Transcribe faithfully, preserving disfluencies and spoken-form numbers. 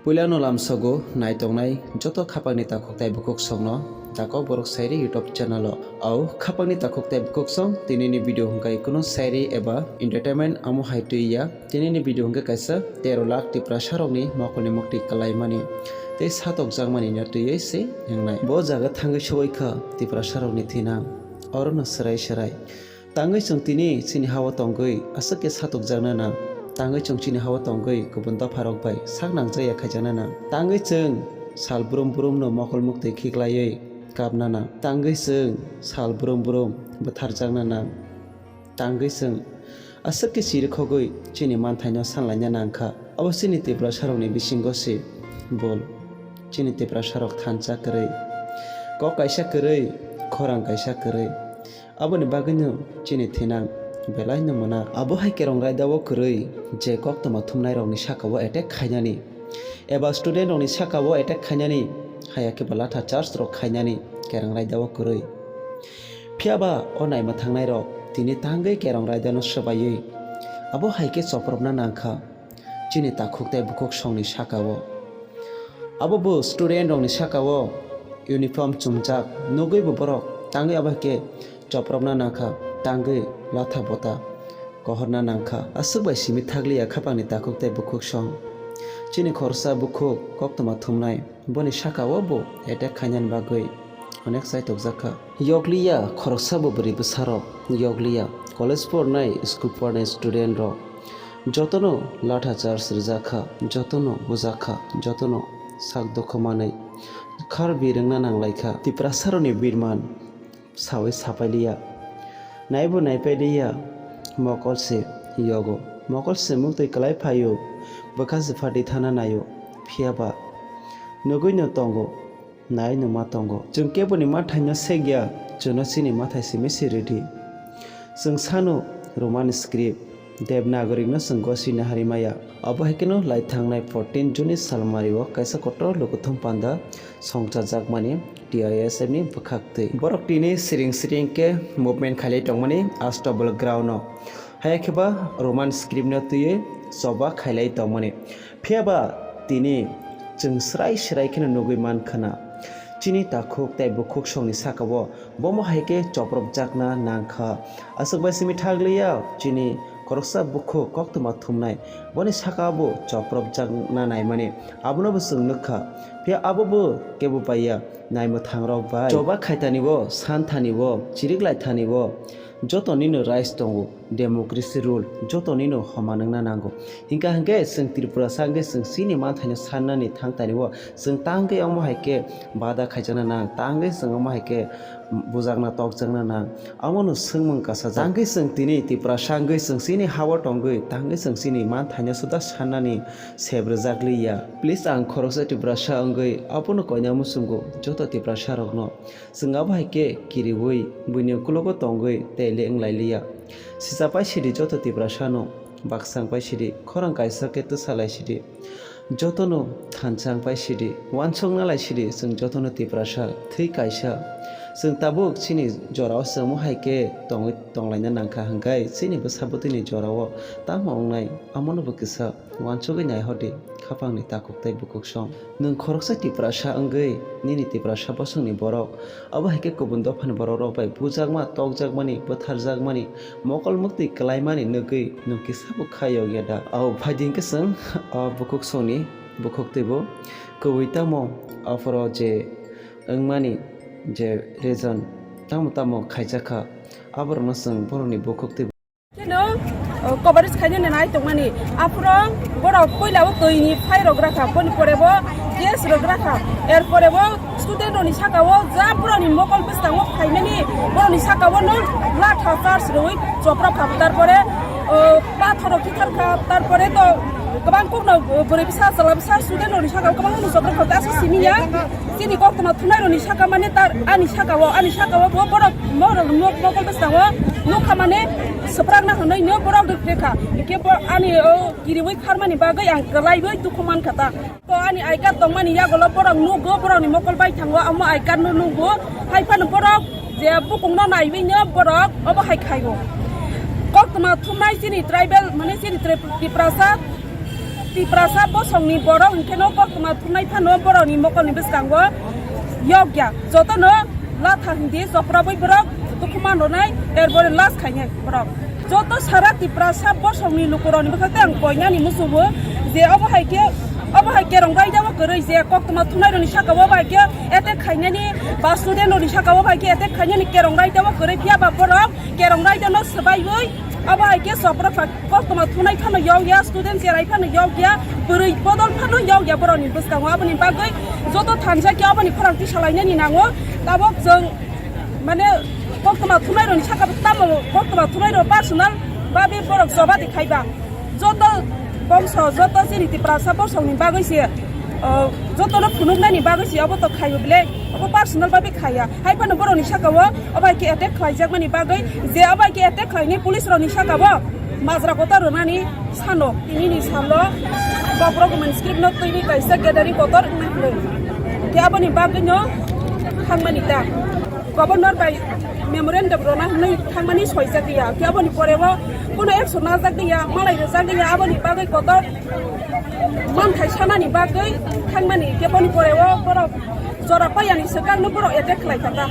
Puilano lamsogo naitongnai joto khapangni takhuk tai bukhuk songno Dakok Borok Sairi YouTube channel o. Au khapangni takhuk tai bukhuk song tinini video hwnkhe kunu sairi eba entertainment amo hai twi ya. Tinini video hwnkhe kaisa tero lakh Tiprasa rokni mokolni mukti kwlaimani tei satokjakmani no twiwi se wngnai. Bo jaga thangwi sogwi kha Tiprasa rokni thinang. Orono swrai swrai. Tangwi chwng tini chini ha-o tongwi aswk khe satokjakna nang. Tangwi chwng chini ha-o tongwi kubun dopharok bai sak nangjak ya khaijakna nang. Tangwi chwng sal brum brumno mokol muktwi khiklaiwi kapna nang. Tangwi chwng sal brum brum bwtharjakna nang. Tangwi chwng aswk khe chirikhogwi chini manthaino sanlaina nang kha. Abo chini Tiprasarokni bisingo se bol. Chini Tiprasarok thansa kwrwi. Kok kaisa kwrwi, khorang kaisa kwrwi. Aboni bagwino chini thinang belaino mwnak. Abo hai kerong raida o kwrwi je koktwma thumnairokni saka o attack khainani eba student rokni saka o attack khainani, haya khe ba latha charge rok khainani kerong raida o kwrwi. Phiya ba o naima thangnai rok tini tangwi kerong raida no swbaiwi abo hai khe chopropna nang kha chini takhuk tei bukhuk songni saka o. Abo bo student rokni saka o uniform chumjak nugwi bo borok tangwi abo hai khe chopropna nang kha, tangwi latha bota kohorna nang kha. Aswk bai simi thakliya khapangni takhuk tei bukhuk song. Chini khoroksa bukhuk koktwma thumnai boni saka o bo attack khainani bagwi onek chai tokjak kha. Yokliya khoroksa bo bwrwi bwsarok, yokliya college pornai, school pornai student rok jotono latha charge rijak kha, jotono bujak kha, jotono sak dukhu manwi khar birwngna nang lai kha. Tiprasarokni birman sawi sapai liya, naibo naipai liya, mokol se yogo, mokol se muktwi kwlai phaio, bwkha se phatwi thana naio, phiya ba nugwino tongo. Nai no ma tongo. Chwng keboni mathaino sekya, chwngno chini mathai simi siridi. Chwng sano Roman script, Devanagari no chwng gosina harimaya. Abo hai kheno lai thangnai fourteen June ni salmari o kaisa kotor lukuthum panda songchajakmani T I S F ni bwkhaktwi. Borok tini siring siring khe movement khailai tongmani Astabal ground o. Haya khe ba Roman script no twiwi choba khailai tongmani. Phiya ba tini chwng srai srai kheno nugwi man khna. Chini takhuk tei bukhuk songni saka o bomo hai khe chopropjakna nang kha. Aswk bai simi thakliya chini khoroksa bukhuk koktwma thumnai. Boni saka bo chopropjakna naimani. Abono bo chwng nuk kha. Phiya abo bo kebo paiya naimwthang rok bai. Choba khaitani bo, santhani bo, chiriklai thani bo. Joto nino rights tongo, democracy rule, joto nino homa nangna nango. Hingka hingke chwng Tripurasa hingke chwng chini manthaino sannani thangtani o chwng tangke omo hai khe bada khaijakna nang, tangke chwng omo hai khe bujakna tokjakna nang. Omono swngmung kasajak. Tangke chwng tini Tripurasa hingke chwng chini ha-o tongwi, tangke chwng chini manthaino suda sannani sep rwjakliya. Please ang khoroksa Tripurasa wngwi abono koina muchungo joto Tripurasa rokno. Chwng abo hai khe kiriui buini ukulogo tongwi tei le wng lai liya. Sisa pai sidi joto Tiprasano, baksang pai sidi, khorang kaisa khe twsa lai sidi. Jotono thansa wng pai sidi, uansukna lai sidi, chwng jotono Tiprasa, thwi kaisa. Chwng tabuk chini jorao chwngmo hai khe tongwi tonglaina nangkha hwnkhe chini bwsa bwtwini jorao tamo wngnai, amono bo kisa. Uansugwi naihor di, khapangni takhuk tei bukhuk song. Nwng khoroksa Tiprasa wngwi, nini Tiprasa bosongni borok, abo hai khe kubun dophani borokrok bai bujakma, tokjakmani, bwtharjakmani, mokol muktwi kwlaimani nugwi nwng kisa bo kha yokya da? Au, phai di hwnkhe chwng o bukhuk songni bukhuk twibo kwbwi tamo aphoro je wngmani je reason tamo tamo khaijak kha, aborokno chwng borokni bukhuk twibo. Keno, uh, coverage khainani nai tongmani. Aphuru borok puila o twi ni phai rok rakha, boni pore bo gas rok rakha. Er pore bo student rok ni saka o ja borok ni mokol bwskango khainani, borok ni saka o no latha charge rwi chopra kha, tar pore, uh, pathor rok thithar kha, tar pore to kwbang kok no, uh, bwrwi bwsa chwla bwsa student rok ni saka o kwbang no chopra kha, ta aswk simi ya. Chini koktwma thumnai rokni saka mane tar ani saka o, ani saka o bo borok, borok nok mokol bwskango nukha mane swprakna hwnwi no borok rwk rwkha. Hwnkhe bo ani o kiriui kharmani bagwi ang kwlaiwi dukhu mankha ta. To ani I card tongmani yagolo borok nugo, borokni mokol bai thango, amo I card no nugo. Hai phano borok je bukungno naiwi no borok obo hai khaio. Kok Koktwma thumnai chini tribal, mane chini Trip-, Tiprasa, Tiprasa bosongni borok hwnkhe no koktwma thumnai phano borokni mokolni bwskango yokya. Jotono latha hindi choprabwi borok dukhuma rwnai, erbore last khainai borok. Joto sara Tiprasa bosongni lukurokni bwkhakte ang koinani musugo je obo hai khe, obo hai kerong raida o kwrwi je koktwma thumnairokni saka o bai khe attack khainani ba student rokni saka o bai khe attack khainani kerong raida o kwrwi phiya ba borok kerong raida no swbaiwi abo hai khe sopra pha-, koktwma thunai phano yokya, student cherai phano yokya, bwrwi bodol phano yokya borokni bwskango. Aboni bagwi joto thansa khe aboni khorang tisalainani nango. Tabok chwng mane koktwma thunairokni saka tamo koktwma thunairok personal babe borok choba de khaiba. Joto bongso, joto chini Tiprasa bosongni bagwi se, uh, jotono phunuknani bagwi se obo to khaio bile, obo personal babe khaiya. Hai phano borokni saka o obo hai khe attack khlaijakmani bagwi, je obo hai khe attack khlainai police rokni saka o majra kotor rwnani sano, tinini salo Bobrok Women Script no twiwi kaisa gathering kotor wngna hinwi. Khe aboni bagwi no thangmani ta. Governor bai memorandum rwna hinwi thangmani soijak ya. Khe aboni pore o kuno action najak ya, malai rwjak ya, aboni bagwi kotor manthai sanani bagwi thangmani. Khe boni pore o borok jora payani swkang no borok attack khlai kha ta.